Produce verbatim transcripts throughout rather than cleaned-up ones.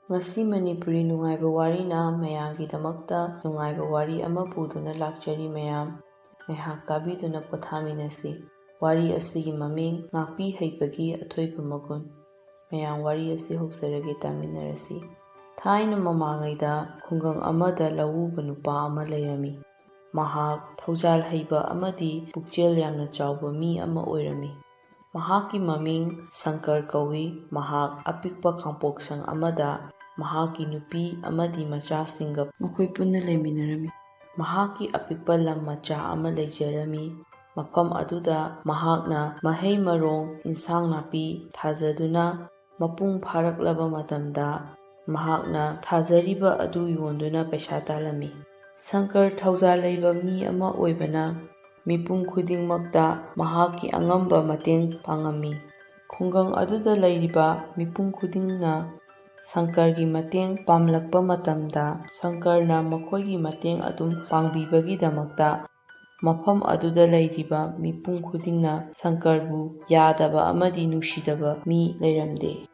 ꯉꯁꯤ ꯃꯅꯤꯄꯨꯔꯤ ꯅꯨꯡꯉꯥꯏꯕ ꯋꯥꯔꯤꯅ ꯃꯌꯥꯝꯒꯤꯗꯃꯛꯇ ꯅꯨꯡꯉꯥꯏꯕ ꯋꯥꯔꯤ ꯑꯃ ꯄꯨꯗꯨꯅ ꯂꯥꯛꯆꯔꯤ꯫ ꯃꯌꯥꯝ ꯉꯥꯏꯍꯥꯛ ꯇꯥꯕꯤꯗꯨꯅ ꯄꯣꯊꯥꯃꯤꯟꯅꯁꯤ꯫ ꯋꯥꯔꯤ ꯑꯁꯤꯒꯤ ꯃꯃꯤꯡ ꯉꯥꯛꯄꯤ ꯍꯩꯕꯒꯤ ꯑꯊꯣꯏꯕ ꯃꯒꯨꯟ꯫ ꯃꯌꯥꯝ ꯋꯥꯔꯤ ꯑꯁꯤ ꯍꯧꯖꯔꯒꯦ, ꯇꯥꯃꯤꯟꯅꯔꯁꯤ꯫ ꯊꯥꯏꯅ ꯃꯃꯥꯡꯉꯩꯗ ꯈꯨꯡꯒꯪ ꯑꯃꯗ ꯂꯧꯎꯕ ꯅꯨꯄꯥ ꯑꯃ ꯂꯩꯔꯝꯃꯤ꯫ ꯃꯍꯥꯛ ꯊꯧꯖꯥꯜ ꯍꯩꯕ ꯑꯃꯗꯤ ꯄꯨꯛꯆꯦꯜ ꯌꯥꯝꯅ ꯆꯥꯎꯕ ꯃꯤ ꯑꯃ ꯑꯣꯏꯔꯝꯃꯤ꯫ ꯃꯍꯥꯛꯀꯤ ꯃꯃꯤꯡ ꯁꯪꯀꯔ ꯀꯧꯏ꯫ ꯃꯍꯥꯛ ꯑꯄꯤꯛꯄ ꯀꯥꯡꯄꯣꯛꯁꯪ ꯑꯃꯗ ꯃꯍꯥꯛꯀꯤ ꯅꯨꯄꯤ ꯑꯃꯗꯤ ꯃꯆꯥꯁꯤꯡꯒ ꯃꯈꯣꯏ ꯄꯨꯟꯅ ꯂꯩꯃꯤꯟꯅꯔꯝꯃꯤ꯫ ꯃꯍꯥꯛꯀꯤ ꯑꯄꯤꯛꯄ ꯂꯝ ꯃꯆꯥ ꯑꯃ ꯂꯩꯖꯔꯝꯃꯤ꯫ ꯃꯐꯝ ꯑꯗꯨꯗ ꯃꯍꯥꯛꯅ ꯃꯍꯩ ꯃꯔꯣꯡ, ꯏꯟꯁꯥꯡ ꯅꯥꯄꯤ ꯊꯥꯖꯗꯨꯅ ꯃꯄꯨꯡ ꯐꯥꯔꯛꯂꯕ ꯃꯇꯝꯗ ꯃꯍꯥꯛꯅ ꯊꯥꯖꯔꯤꯕ ꯑꯗꯨ ꯌꯣꯟꯗꯨꯅ ꯄꯩꯁꯥ ꯇꯥꯜꯂꯝꯃꯤ꯫ ꯁꯪꯀꯔ ꯊꯧꯖꯥꯜ ꯂꯩꯕ ꯃꯤ ꯑꯃ ꯑꯣꯏꯕꯅ ꯃꯤꯄꯨꯝ ꯈꯨꯗꯤꯡꯃꯛꯇ ꯃꯍꯥꯛꯀꯤ ꯑꯉꯝꯕ ꯃꯇꯦꯡ ꯄꯥꯡꯉꯝꯃꯤ꯫ ꯈꯨꯡꯒꯪ ꯑꯗꯨꯗ ꯂꯩꯔꯤꯕ ꯃꯤꯄꯨꯝ ꯈꯨꯗꯤꯡꯅ ꯁꯪꯀꯔꯒꯤ ꯃꯇꯦꯡ ꯄꯥꯝꯂꯛꯄ ꯃꯇꯝꯗ ꯁꯪꯀꯔꯅ ꯃꯈꯣꯏꯒꯤ ꯃꯇꯦꯡ ꯑꯗꯨꯝ ꯄꯥꯡꯕꯤꯕꯒꯤꯗꯃꯛꯇ ꯃꯐꯝ ꯑꯗꯨꯗ ꯂꯩꯔꯤꯕ ꯃꯤꯄꯨꯝ ꯈꯨꯗꯤꯡꯅ ꯁꯪꯀꯔꯕꯨ ꯌꯥꯗꯕ ꯑꯃꯗꯤ ꯅꯨꯡꯁꯤꯗꯕ ꯃꯤ ꯂꯩꯔꯝꯗꯦ꯫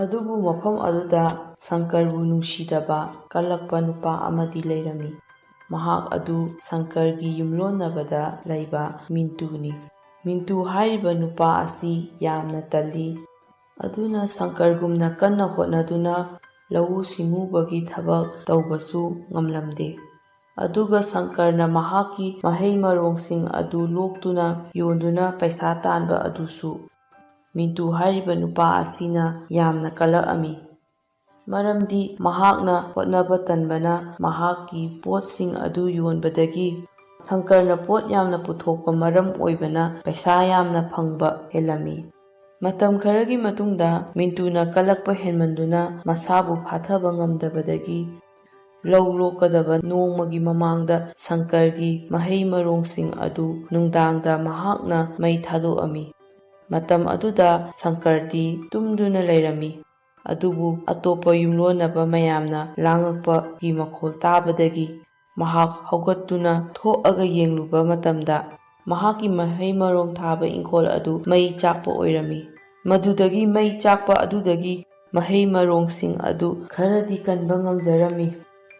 ꯑꯗꯨꯕꯨ ꯃꯐꯝ ꯑꯗꯨꯗ ꯁꯪꯀꯔꯕꯨ ꯅꯨꯡꯁꯤꯗꯕ ꯀꯜꯂꯛꯄ ꯅꯨꯄꯥ ꯑꯃꯗꯤ ꯂꯩꯔꯝꯃꯤ꯫ ꯃꯍꯥꯛ ꯑꯗꯨ ꯁꯪꯀꯔꯒꯤ ꯌꯨꯝꯂꯣꯟꯅꯕꯗ ꯂꯩꯕ ꯃꯤꯟꯇꯨꯅꯤ꯫ ꯃꯤꯟꯇꯨ ꯍꯥꯏꯔꯤꯕ ꯅꯨꯄꯥ ꯑꯁꯤ ꯌꯥꯝꯅ ꯇꯜꯂꯤ꯫ ꯑꯗꯨꯅ ꯁꯪꯀꯔꯒꯨꯝꯅ ꯀꯟꯅ ꯍꯣꯠꯅꯗꯨꯅ ꯂꯧꯎ ꯁꯤꯡꯎꯕꯒꯤ ꯊꯕꯛ ꯇꯧꯕꯁꯨ ꯉꯝꯂꯝꯗꯦ꯫ ꯑꯗꯨꯒ ꯁꯪꯀꯔꯅ ꯃꯍꯥꯛꯀꯤ ꯃꯍꯩ ꯃꯔꯣꯡꯁꯤꯡ ꯑꯗꯨ ꯂꯣꯛꯇꯨꯅ ꯌꯣꯟꯗꯨꯅ ꯄꯩꯁꯥ ꯇꯥꯟꯕ ꯑꯗꯨꯁꯨ ꯃꯤꯟꯇꯨ ꯍꯥꯏꯔꯤꯕ ꯅꯨꯄꯥ ꯑꯁꯤꯅ ꯌꯥꯝꯅ ꯀꯜꯂꯛꯑꯝꯃꯤ꯫ ꯃꯔꯝꯗꯤ ꯃꯍꯥꯛꯅ ꯍꯣꯠꯅꯕ ꯇꯟꯕꯅ ꯃꯍꯥꯛꯀꯤ ꯄꯣꯠꯁꯤꯡ ꯑꯗꯨ ꯌꯣꯟꯕꯗꯒꯤ ꯁꯪꯀꯔꯅ ꯄꯣꯠ ꯌꯥꯝꯅ ꯄꯨꯊꯣꯛꯄ ꯃꯔꯝ ꯑꯣꯏꯕꯅ ꯄꯩꯁꯥ ꯌꯥꯝꯅ ꯐꯪꯕ ꯍꯦꯜꯂꯝꯃꯤ꯫ ꯃꯇꯝ ꯈꯔꯒꯤ ꯃꯇꯨꯡꯗ ꯃꯤꯟꯇꯨꯅ ꯀꯜꯂꯛꯄ ꯍꯦꯟꯃꯟꯗꯨꯅ ꯃꯁꯥꯕꯨ ꯐꯥꯊꯕ ꯉꯝꯗꯕꯗꯒꯤ ꯂꯧ ꯂꯣꯛꯀꯗꯕ ꯅꯣꯡꯃꯒꯤ ꯃꯃꯥꯡꯗ ꯁꯪꯀꯔꯒꯤ ꯃꯍꯩ ꯃꯔꯣꯡꯁꯤꯡ ꯑꯗꯨ ꯅꯨꯡꯗꯥꯡꯗ ꯃꯍꯥꯛꯅ ꯃꯩ ꯊꯥꯗꯣꯛꯑꯝꯃꯤ꯫ ꯃꯇꯝ ꯑꯗꯨꯗ ꯁꯪꯀꯔꯗꯤ ꯇꯨꯝꯗꯨꯅ ꯂꯩꯔꯝꯃꯤ꯫ ꯑꯗꯨꯕꯨ ꯑꯇꯣꯞꯄ ꯌꯨꯝꯂꯣꯟꯅꯕ ꯃꯌꯥꯝꯅ ꯂꯥꯡꯉꯛꯄꯒꯤ ꯃꯈꯣꯜ ꯇꯥꯕꯗꯒꯤ ꯃꯍꯥꯛ ꯍꯧꯒꯠꯇꯨꯅ ꯊꯣꯛꯑꯒ ꯌꯦꯡꯂꯨꯕ ꯃꯇꯝꯗ ꯃꯍꯥꯛꯀꯤ ꯃꯍꯩ ꯃꯔꯣꯡ ꯊꯥꯕ ꯏꯪꯈꯣꯜ ꯑꯗꯨ ꯃꯩ ꯆꯥꯛꯄ ꯑꯣꯏꯔꯝꯃꯤ꯫ ꯃꯗꯨꯗꯒꯤ ꯃꯩ ꯆꯥꯛꯄ ꯑꯗꯨꯗꯒꯤ ꯃꯍꯩ ꯃꯔꯣꯡꯁꯤꯡ ꯑꯗꯨ ꯈꯔꯗꯤ ꯀꯟꯕ ꯉꯝꯖꯔꯝꯃꯤ꯫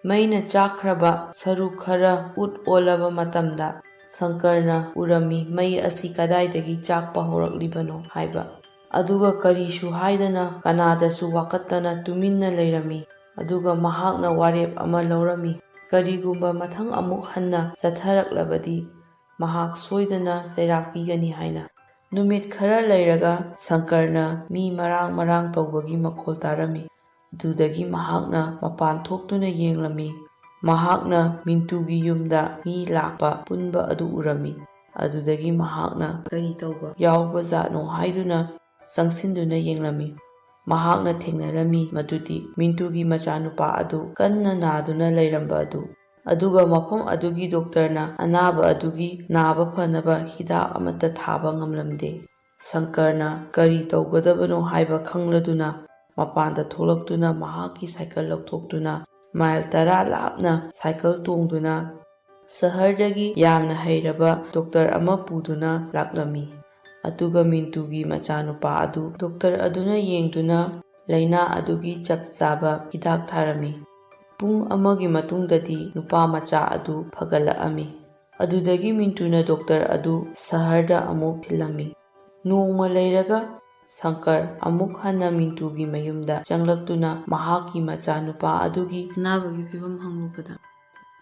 ꯃꯩꯅ ꯆꯥꯛꯈ꯭ꯔꯕ ꯁꯔꯨꯛ ꯈꯔ ꯎꯠ ꯑꯣꯜꯂꯕ ꯃꯇꯝꯗ ꯁꯪꯀꯔꯅ ꯎꯔꯝꯃꯤ, ꯃꯩ ꯑꯁꯤ ꯀꯗꯥꯏꯗꯒꯤ ꯆꯥꯛꯄ ꯍꯧꯔꯛꯂꯤꯕꯅꯣ ꯍꯥꯏꯕ꯫ ꯑꯗꯨꯒ ꯀꯔꯤꯁꯨ ꯍꯥꯏꯗꯅ ꯀꯅꯥꯗꯁꯨ ꯋꯥꯀꯠꯇꯅ ꯇꯨꯃꯤꯟꯅ ꯂꯩꯔꯝꯃꯤ꯫ ꯑꯗꯨꯒ ꯃꯍꯥꯛꯅ ꯋꯥꯔꯦꯞ ꯑꯃ ꯂꯧꯔꯝꯃꯤ꯫ ꯀꯔꯤꯒꯨꯝꯕ ꯃꯊꯪ ꯑꯃꯨꯛ ꯍꯟꯅ ꯆꯠꯊꯔꯛꯂꯕꯗꯤ ꯃꯍꯥꯛ ꯁꯣꯏꯗꯅ ꯆꯩꯔꯥꯛ ꯄꯤꯒꯅꯤ ꯍꯥꯏꯅ꯫ ꯅꯨꯃꯤꯠ ꯈꯔ ꯂꯩꯔꯒ ꯁꯪꯀꯔꯅ ꯃꯤ ꯃꯔꯥꯡ ꯃꯔꯥꯡ ꯇꯧꯕꯒꯤ ꯃꯈꯣꯜ ꯇꯥꯔꯝꯃꯤ꯫ ꯑꯗꯨꯗꯒꯤ ꯃꯍꯥꯛꯅ ꯃꯄꯥꯟ ꯊꯣꯛꯇꯨꯅ ꯌꯦꯡꯂꯝꯃꯤ꯫ ꯃꯍꯥꯛꯅ ꯃꯤꯟꯇꯨꯒꯤ ꯌꯨꯝꯗ ꯃꯤ ꯂꯥꯛꯄ ꯄꯨꯟꯕ ꯑꯗꯨ ꯎꯔꯝꯃꯤ꯫ ꯑꯗꯨꯗꯒꯤ ꯃꯍꯥꯛꯅ ꯀꯔꯤ ꯇꯧꯕ ꯌꯥꯎꯕ ꯖꯥꯠꯅꯣ ꯍꯥꯏꯗꯨꯅ ꯆꯪꯁꯤꯟꯗꯨꯅ ꯌꯦꯡꯂꯝꯃꯤ꯫ ꯃꯍꯥꯛꯅ ꯊꯦꯡꯅꯔꯝꯃꯤ ꯃꯗꯨꯗꯤ ꯃꯤꯟꯇꯨꯒꯤ ꯃꯆꯥꯅꯨꯄꯥ ꯑꯗꯨ ꯀꯟꯅ ꯅꯥꯗꯨꯅ ꯂꯩꯔꯝꯕ ꯑꯗꯨ, ꯑꯗꯨꯒ ꯃꯐꯝ ꯑꯗꯨꯒꯤ ꯗꯣꯛꯇꯔꯅ ꯑꯅꯥꯕ ꯑꯗꯨꯒꯤ ꯅꯥꯕ ꯐꯅꯕ ꯍꯤꯗꯥꯛ ꯑꯃꯠꯇ ꯊꯥꯕ ꯉꯝꯂꯝꯗꯦ꯫ ꯁꯪꯀꯔꯅ ꯀꯔꯤ ꯇꯧꯒꯗꯕꯅꯣ ꯍꯥꯏꯕ ꯈꯪꯂꯗꯨꯅ ꯃꯄꯥꯟꯗ ꯊꯣꯛꯂꯛꯇꯨꯅ ꯃꯍꯥꯛꯀꯤ ꯁꯥꯏꯀꯜ ꯂꯧꯊꯣꯛꯇꯨꯅ ꯃꯥꯏꯜ ꯇꯔꯥ ꯂꯥꯞꯅ ꯁꯥꯏꯀꯜ ꯇꯣꯡꯗꯨꯅ ꯁꯍꯔꯗꯒꯤ ꯌꯥꯝꯅ ꯍꯩꯔꯕ ꯗꯣꯛꯇꯔ ꯑꯃ ꯄꯨꯗꯨꯅ ꯂꯥꯛꯂꯝꯃꯤ꯫ ꯑꯗꯨꯒ ꯃꯤꯟꯇꯨꯒꯤ ꯃꯆꯥꯅꯨꯄꯥ ꯑꯗꯨ ꯗꯣꯛꯇꯔ ꯑꯗꯨꯅ ꯌꯦꯡꯗꯨꯅ ꯂꯥꯏꯅꯥ ꯑꯗꯨꯒꯤ ꯆꯞ ꯆꯥꯕ ꯍꯤꯗꯥꯛ ꯊꯥꯔꯝꯃꯤ꯫ ꯄꯨꯡ ꯑꯃꯒꯤ ꯃꯇꯨꯡꯗꯗꯤ ꯅꯨꯄꯥ ꯃꯆꯥ ꯑꯗꯨ ꯐꯒꯠꯂꯛꯑꯝꯃꯤ꯫ ꯑꯗꯨꯗꯒꯤ ꯃꯤꯟꯇꯨꯅ ꯗꯣꯛꯇꯔ ꯑꯗꯨ ꯁꯍꯔꯗ ꯑꯃꯨꯛ ꯊꯤꯜꯂꯝꯃꯤ꯫ ꯅꯣꯡꯃ ꯂꯩꯔꯒ ꯁꯪꯀꯔ ꯑꯃꯨꯛ ꯍꯟꯅ ꯃꯤꯟꯇꯨꯒꯤ ꯃꯌꯨꯝꯗ ꯆꯪꯂꯛꯇꯨꯅ ꯃꯍꯥꯛꯀꯤ ꯃꯆꯥꯅꯨꯄꯥ ꯑꯗꯨꯒꯤ ꯑꯅꯥꯕꯒꯤ ꯐꯤꯕꯝ ꯍꯪꯂꯨꯕꯗ,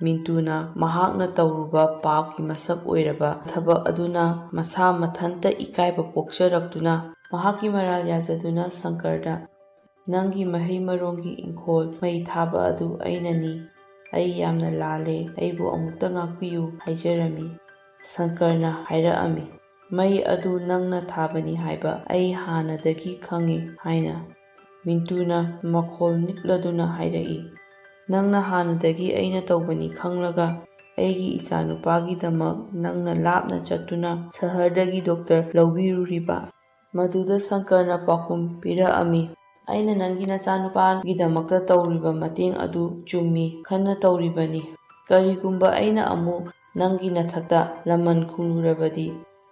ꯃꯤꯟꯇꯨꯅ ꯃꯍꯥꯛꯅ ꯇꯧꯔꯨꯕ ꯄꯥꯞꯀꯤ ꯃꯁꯛ ꯑꯣꯏꯔꯕ ꯊꯕꯛ ꯑꯗꯨꯅ ꯃꯁꯥ ꯃꯊꯟꯇ ꯏꯀꯥꯏꯕ ꯄꯣꯛꯆꯔꯛꯇꯨꯅ ꯃꯍꯥꯛꯀꯤ ꯃꯔꯥꯜ ꯌꯥꯖꯗꯨꯅ ꯁꯪꯀꯔꯗ, "ꯅꯪꯒꯤ ꯃꯍꯩ ꯃꯔꯣꯡꯒꯤ ꯏꯪꯈꯣꯜ ꯃꯩ ꯊꯥꯕ ꯑꯗꯨ ꯑꯩꯅꯅꯤ꯫ ꯑꯩ ꯌꯥꯝꯅ ꯂꯥꯜꯂꯦ, ꯑꯩꯕꯨ ꯑꯃꯨꯛꯇ ꯉꯥꯛꯄꯤꯌꯨ" ꯍꯥꯏꯖꯔꯝꯃꯤ꯫ ꯁꯪꯀꯔꯅ ꯍꯥꯏꯔꯛꯑꯝꯃꯤ, "ꯃꯩ ꯑꯗꯨ ꯅꯪꯅ ꯊꯥꯕꯅꯤ ꯍꯥꯏꯕ ꯑꯩ ꯍꯥꯟꯅꯗꯒꯤ ꯈꯪꯏ" ꯍꯥꯏꯅ꯫ ꯃꯤꯟꯇꯨꯅ ꯃꯈꯣꯜ ꯅꯤꯛꯂꯗꯨꯅ ꯍꯥꯏꯔꯛꯏ, "ꯅꯪꯅ ꯍꯥꯟꯅꯗꯒꯤ ꯑꯩꯅ ꯇꯧꯕꯅꯤ ꯈꯪꯂꯒ ꯑꯩꯒꯤ ꯏꯆꯥꯅꯨꯄꯥꯒꯤꯗꯃꯛ ꯅꯪꯅ ꯂꯥꯞꯅ ꯆꯠꯇꯨꯅ ꯁꯍꯔꯗꯒꯤ ꯗꯣꯛꯇꯔ ꯂꯧꯕꯤꯔꯨꯔꯤꯕ?" ꯃꯗꯨꯗ ꯁꯪꯀꯔꯅ ꯄꯥꯎꯈꯨꯝ ꯄꯤꯔꯛꯑꯝꯃꯤ, "ꯑꯩꯅ ꯅꯪꯒꯤ ꯅꯆꯥꯅꯨꯄꯥꯒꯤꯗꯃꯛꯇ ꯇꯧꯔꯤꯕ ꯃꯇꯦꯡ ꯑꯗꯨ ꯆꯨꯝꯃꯤ, ꯈꯟꯅ ꯇꯧꯔꯤꯕꯅꯤ꯫ ꯀꯔꯤꯒꯨꯝꯕ ꯑꯩꯅ ꯑꯃꯨꯛ ꯅꯪꯒꯤ ꯅꯊꯛꯇ ꯂꯃꯟ ꯈꯨꯝꯂꯨꯔꯕꯗꯤ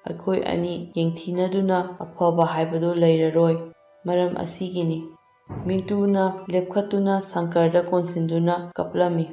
ꯑꯩꯈꯣꯏ ꯑꯅꯤ ꯌꯦꯡꯊꯤꯅꯗꯨꯅ ꯑꯐꯕ ꯍꯥꯏꯕꯗꯨ ꯂꯩꯔꯔꯣꯏ꯫ ꯃꯔꯝ ꯑꯁꯤꯒꯤꯅꯤ ꯃꯤꯟꯇꯨꯅ ꯂꯦꯞꯈꯠꯇꯨꯅ ꯁꯪꯀꯔꯗ ꯀꯣꯟꯁꯤꯟꯗꯨꯅ ꯀꯞꯂꯝꯃꯤ꯫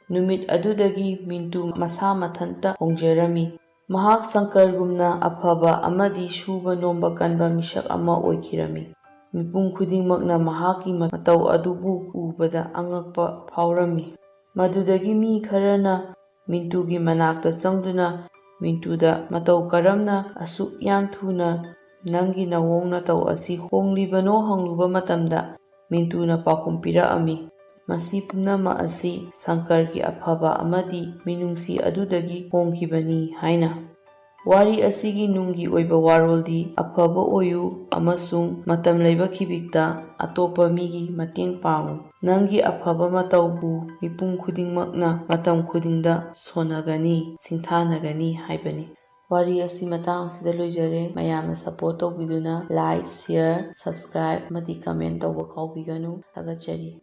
ꯅꯨꯃꯤꯠ ꯑꯗꯨꯗꯒꯤ ꯃꯤꯟꯇꯨ ꯃꯁꯥ ꯃꯊꯟꯇ ꯍꯣꯡꯖꯔꯝꯃꯤ꯫ ꯃꯍꯥꯛ ꯁꯪꯀꯔꯒꯨꯝꯅ ꯑꯐꯕ ꯑꯃꯗꯤ ꯁꯨꯕ ꯅꯣꯝꯕ ꯀꯟꯕ ꯃꯤꯁꯛ ꯑꯃ ꯑꯣꯏꯈꯤꯔꯝꯃꯤ꯫ ꯃꯤꯄꯨꯝ ꯈꯨꯗꯤꯡꯃꯛꯅ ꯃꯍꯥꯛꯀꯤ ꯃꯇꯧ ꯑꯗꯨꯕꯨ ꯎꯕꯗ ꯑꯉꯛꯄ ꯐꯥꯎꯔꯝꯃꯤ꯫ ꯃꯗꯨꯗꯒꯤ ꯃꯤ ꯈꯔꯅ ꯃꯤꯟꯇꯨꯒꯤ ꯃꯅꯥꯛꯇ ꯆꯪꯗꯨꯅ ꯃꯤꯟꯇꯨꯗ "ꯃꯇꯧ ꯀꯔꯝꯅ ꯑꯁꯨꯛ ꯌꯥꯝ ꯊꯨꯅ ꯅꯪꯒꯤ ꯅꯑꯣꯡ ꯅꯇꯧ ꯑꯁꯤ ꯍꯣꯡꯂꯤꯕꯅꯣ?" ꯍꯪꯂꯨꯕ ꯃꯇꯝꯗ ꯃꯤꯟꯇꯨꯅ ꯄꯥꯎꯈꯨꯝ ꯄꯤꯔꯛꯑꯝꯃꯤ, "ꯃꯁꯤ ꯄꯨꯝꯅꯃꯛ ꯑꯁꯤ ꯁꯪꯀꯔꯒꯤ ꯑꯐꯕ ꯑꯃꯗꯤ ꯃꯤꯅꯨꯡꯁꯤ ꯑꯗꯨꯗꯒꯤ ꯍꯣꯡꯈꯤꯕꯅꯤ" ꯍꯥꯏꯅ꯫ ꯋꯥꯔꯤ ꯑꯁꯤꯒꯤ ꯅꯨꯡꯒꯤ ꯑꯣꯏꯕ ꯋꯥꯔꯣꯜꯗꯤ, ꯑꯐꯕ ꯑꯣꯏꯌꯨ ꯑꯃꯁꯨꯡ ꯃꯇꯝ ꯂꯩꯕ ꯈꯤꯕꯤꯛꯇ ꯑꯇꯣꯞꯄ ꯃꯤꯒꯤ ꯃꯇꯦꯡ ꯄꯥꯡꯉꯨ꯫ ꯅꯪꯒꯤ ꯑꯐꯕ ꯃꯇꯧꯕꯨ ꯃꯤꯄꯨꯝ ꯈꯨꯗꯤꯡꯃꯛꯅ ꯃꯇꯝ ꯈꯨꯗꯤꯡꯗ ꯁꯣꯟꯅꯒꯅꯤ, ꯁꯤꯡꯊꯥꯅꯒꯅꯤ ꯍꯥꯏꯕꯅꯤ꯫ ꯋꯥꯔꯤ ꯑꯁꯤ ꯃꯇꯥꯡ ꯑꯁꯤꯗ ꯂꯣꯏꯖꯔꯦ꯫ ꯃꯌꯥꯝꯅ support ꯇꯧꯕꯤꯗꯨꯅ like, share, subscribe ꯑꯃꯗꯤ comment ꯇꯧꯕ ꯀꯥꯎꯕꯤꯒꯅꯨ꯫ ꯊꯥꯒꯠꯆꯔꯤ꯫